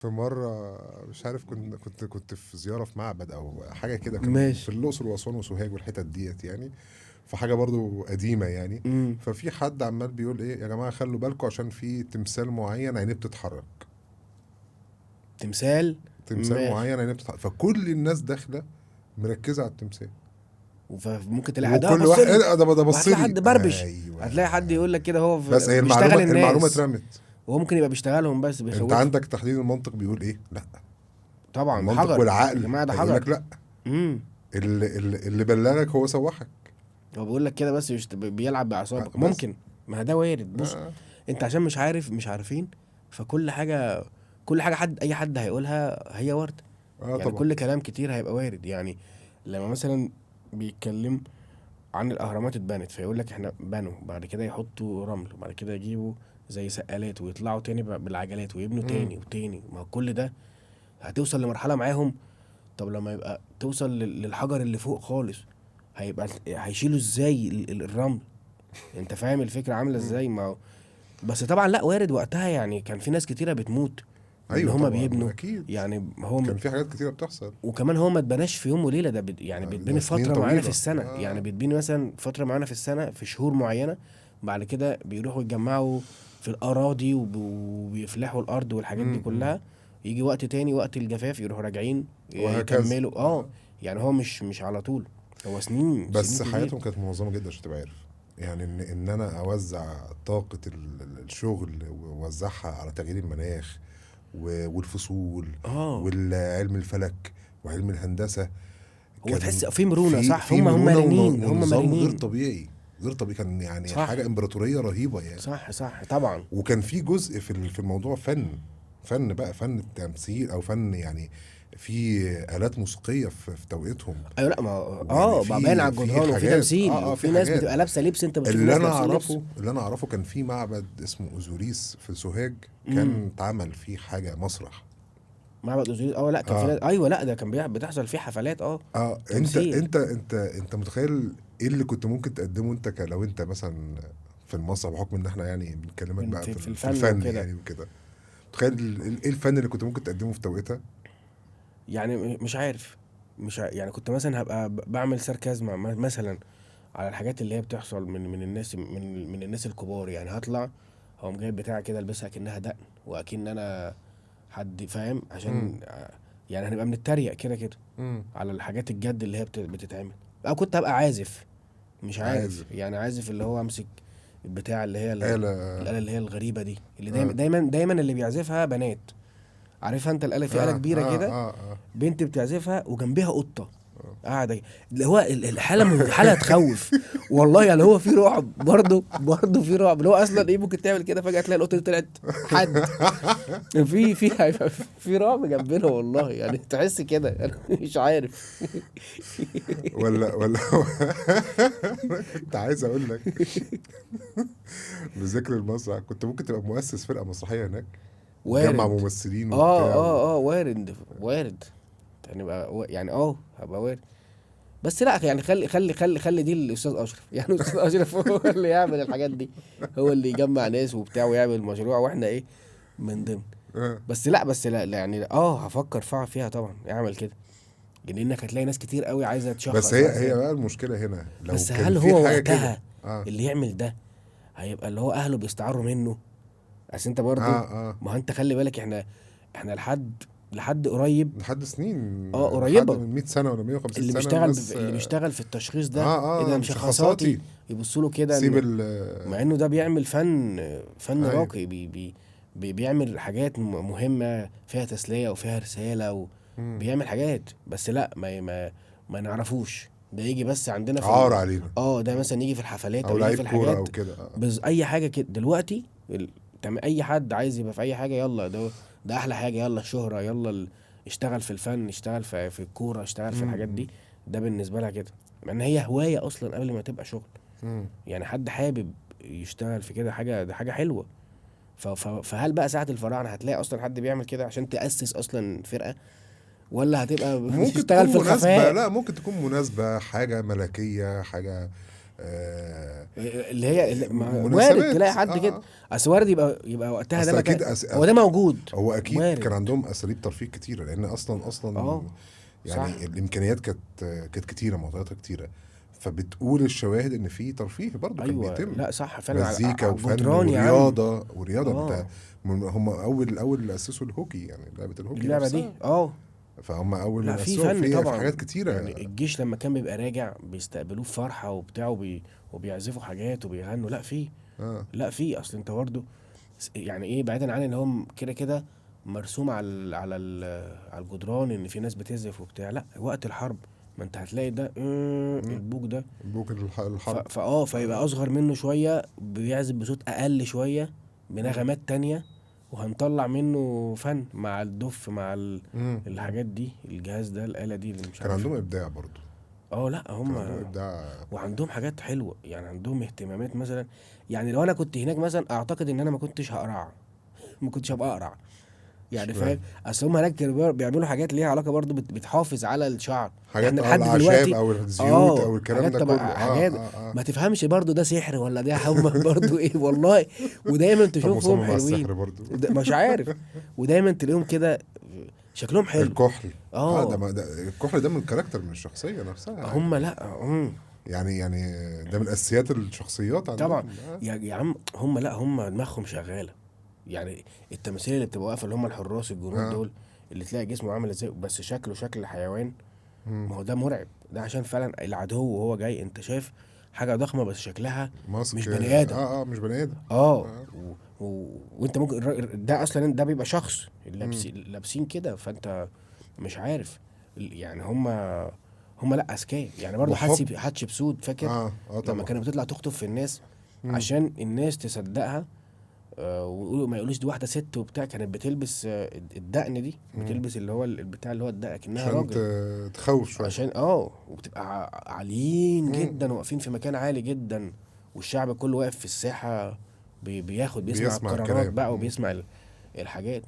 في مرة مش عارف كنت في زيارة في معبد او حاجة كده، كان ماشي. في الاقصر واسوان وسوهاج والحتت ديت يعني، فحاجه برضو قديمة يعني. ففي حد عمال بيقول ايه يا جماعة خلوا بالكم عشان في تمثال معين عينيه بتتحرك. تمثال تمثال ماشي. معين عينيه بتتحرك، فكل الناس داخله مركزه على التمثال، فممكن تلاقي حد وكل بص واحد لي. إيه ده بص وهتلاقي لي. حد بربش. أيوة. هتلاقي حد يقول لك كده هو في بس هي بيشتغل المعلومة الناس. اترمت. وهو ممكن يبقى بيشتغلهم بس انت بيخوفهم. عندك تحليل المنطق بيقول ايه؟ لا طبعا المنطق حجر والعقل يا جماعة، ده هيقول حجر. لك لا. اللي بلغك هو سوحك، هو بيقول لك كده بس بيلعب باعصابك. بس. ممكن، ما ده وارد. بص انت عشان مش عارف، مش عارفين، فكل حاجة، كل حاجة حد، اي حد هيقولها هي وارده. يعني طبعا. كل كلام كتير هيبقى وارد. يعني لما مثلا بيتكلم عن الاهرامات اتبنت، فيقول لك احنا بنوا، بعد كده يحطوا رمل، وبعد كده يجيبوا زي سقالات ويطلعوا تاني بالعجلات ويبنوا تاني وتاني. ما هو كل ده هتوصل لمرحلة معاهم. طب لما يبقى توصل للحجر اللي فوق خالص، هيبقى هيشيلوا ازاي الرمل؟ انت فاهم الفكرة عاملة ازاي؟ ما هو بس طبعا لا وارد وقتها، يعني كان في ناس كتيرة بتموت من أيوة هما طبعاً، بيبنوا. أكيد. يعني هو كان في حاجات كتيرة بتحصل. وكمان هو ما اتبناش في يوم وليلة، ده يعني بيتبني ده سنين فترة معينة طويلة. في السنة. يعني بيتبني مثلا فترة معينة في السنة في شهور معينة، بعد كده بيروحوا يتجمعوا في الأراضي وبيفلحوا الأرض والحاجات دي كلها. يجي وقت تاني وقت الجفاف يروحوا راجعين وهكذا. يكملوا. يعني هو مش على طول، هو بس سنين كتير. حياتهم كانت منظمة جدا عشان تبقى عارف. يعني إن أنا أوزع طاقة الشغل وأوزعها على تغيير المناخ والفصول والعلم الفلك وعلم الهندسة. هو كان تحس في مرونة، صح؟ في هم مرونة مرنين، هم ونظام مرنين. غير طبيعي، غير طبيعي. كان حاجة إمبراطورية رهيبة يعني. صح، صح، طبعا. وكان في جزء في الموضوع فن بقى، فن التمثيل أو فن، يعني في آلات موسيقية في توقيتهم. أيوة، لا، ما هو، ويعني بقى باين على في الجدران وفي حاجات. تمثيل، وفي في ناس حاجات. بتبقى لابسة لبس، أنت بتشوف ناس لابسين لبس. اللي أنا أعرفه كان في معبد اسمه أوزوريس في سوهاج، كان اتعمل فيه حاجة مسرح. معبد أوزوريس، لا، كان في ناس، أيوة، لا، ده كان بتحصل فيه حفلات، تمثيل. أنت متخيل إيه اللي كنت ممكن تقدمه أنت لو أنت مثلاً في المسرح، بحكم إن إحنا بنكلمك بقى في في الفن الفن وكده. وكده. تخيل إيه الفن اللي كنت ممكن تقدمه في توقيتها؟ يعني مش عارف، مش يعني كنت مثلا هبقى بعمل ساركازم مثلا على الحاجات اللي هي بتحصل من الناس الكبار. يعني هطلع هقوم جايب بتاع كده البسها كأنها دقن وأكن أنا حد فاهم، عشان هنبقى بنتريق كده كده على الحاجات الجد اللي هي بتتعمل. أو كنت هبقى عازف، مش عارف. عازف. يعني عازف اللي هو أمسك البتاع اللي هي آلة. الآلة اللي هي الغريبة دي اللي دايما اللي بيعزفها بنات. عارفها انت الآلة، في آلة كبيرة كده، بنت بتعزفها وجنبها قطة قاعدة، اللي هو الحالة حالة تخوف والله. يعني هو في رعب برضه في رعب، اللي هو أصلاً إيه ممكن تعمل كده فجأة تلاقي القطة دي طلعت حد. هيبقى في رعب جنبنا والله، يعني تحس كده. أنا مش عارف. ولا كنت عايز أقول لك بذكر المسرح، كنت ممكن تبقى مؤسس فرقة مسرحية هناك، وارد. جمع ممثلين وبتاع. وارد، وارد. هنبقى يعني هبقى وارد. بس لا، يعني خلي دي للأستاذ أشرف. يعني الأستاذ أشرف هو اللي يعمل الحاجات دي، هو اللي يجمع ناس وبتاع ويعمل مشروع، وإحنا إيه من ضمن. بس لا، بس لا، لا، يعني هفكر فيها طبعاً، اعمل كده، لأنك هتلاقي ناس كتير قوي عايزة تشخص. بس عايزة هي بقى المشكلة هنا، لو بس كان هل في هو حاجة كده. وقتها اللي يعمل ده هيبقى اللي هو أهله بيستعروا منه؟ أصل أنت برضه ما هو أنت خلي بالك، إحنا لحد قريب، لحد سنين، قريبة. لحد من 100 سنة ولا 150 اللي سنة الناس، اللي بيشتغل في التشخيص ده، إيه ده، مشخصاتي. مشخصاتي. يبصوا له كده سيب مع إنه ده بيعمل فن راقي، بيعمل حاجات مهمة فيها تسلية وفيها رسالة بيعمل حاجات، بس لا، ما نعرفوش. ده يجي بس عندنا في عار علينا. ده مثلا يجي في الحفلات أو أو يجي لعيب في كورة الحاجات. أو كده. أي حاجة كده. دلوقتي أي حد عايز يبقى في أي حاجة، يلا ده أحلى حاجة، يلا الشهرة، يلا اشتغل في الفن، اشتغل في الكورة، اشتغل في الحاجات دي. ده بالنسبة لها كده، مع إن هي هواية أصلاً قبل ما تبقى شغل. يعني حد حابب يشتغل في كده حاجة، ده حاجة حلوة. فهل بقى ساعة الفراعنة هتلاقي أصلاً حد بيعمل كده عشان تأسس أصلاً فرقة، ولا هتبقى ممكن بتشتغل تكون في مناسبة. الخفاء؟ لا، ممكن تكون مناسبة، حاجة ملكية، حاجة اللي هي اللي وارد تلاقي حد كده. اصل وارد يبقى وقتها ده اكيد هو ده موجود. هو اكيد وارد. كان عندهم اساليب ترفيه كتيرة، لان اصلا يعني صح. الامكانيات كانت كتيرة، معطياتها كتيرة، فبتقول الشواهد ان في ترفيه برضه. أيوة. كان بيتم. لا صح فعلا، مزيكا وفن ورياضة ورياضة. هم اول اللي اسسوا الهوكي، يعني لعبه الهوكي اللعبة دي. فهم اول ما اسسوها في حاجات كتيرة يعني. الجيش لما كان بيبقى راجع بيستقبلوه بفرحة وبتاع وبيعزفوا حاجات وبيغنوا. لا في لا في اصل انت برضه يعني ايه، بعيدا عن ان هم كده كده مرسوم على على على الجدران ان في ناس بتعزف وبتاع. لا وقت الحرب ما انت هتلاقي ده البوك ده، البوك الحرب، فيبقى اصغر منه شوية، بيعزف بصوت اقل شوية، بنغمات تانية، وهنطلع منه فن مع الدف مع الحاجات دي، الجهاز ده، الآلة دي اللي مش كان عندهم ابداع برضو. لا هم كان عندهم ابداع وعندهم حاجات حلوة يعني، عندهم اهتمامات مثلا. يعني لو انا كنت هناك مثلا اعتقد ان انا ما كنتش هقرع، ما كنتش هبقى اقرع يعني، فاهم؟ اصل هم هناك كانوا بيعملوا حاجات ليها علاقة برضو بتحافظ على الشعر، حاجات لحد دلوقتي او الزيوت او الكلام ده كله. حاجات ما تفهمش برضو ده سحر ولا ده هم برضو ايه والله. ودايما تشوفهم حلوين مش عارف، ودايما تلاقيهم كده شكلهم حلو. الكحل ده الكحل ده من ال character، من الشخصية نفسها هم. لا يعني ده من اساسيات الشخصيات عندهم طبعا. يا عم هم، لا هم دماغهم شغالة يعني. التماثيل اللي بتبقى واقفة اللي هم الحراس الجنود دول، اللي تلاقي جسمه عامل ازاي بس شكله شكل حيوان. ما هو ده مرعب، ده عشان فعلا العدو وهو جاي انت شايف حاجة ضخمة بس شكلها مش بني ادم. مش بني ادم. وانت ممكن ده اصلا ده بيبقى شخص لابسين كده، فانت مش عارف يعني. هم لا اذكياء يعني برضه. حتشبسوت فاكر لما كانت بتطلع تخطف في الناس عشان الناس تصدقها ويقولوا ما يقولوش دي واحدة ست وبتاع، كانت بتلبس الدقن دي، بتلبس اللي هو البتاع اللي هو الدقن كأنها راجل عشان تخوف شوية، عشان وبتبقى عاليين جدا واقفين في مكان عالي جدا، والشعب كله واقف في الساحة بياخد بيسمع القرارات بقى وبيسمع الحاجات.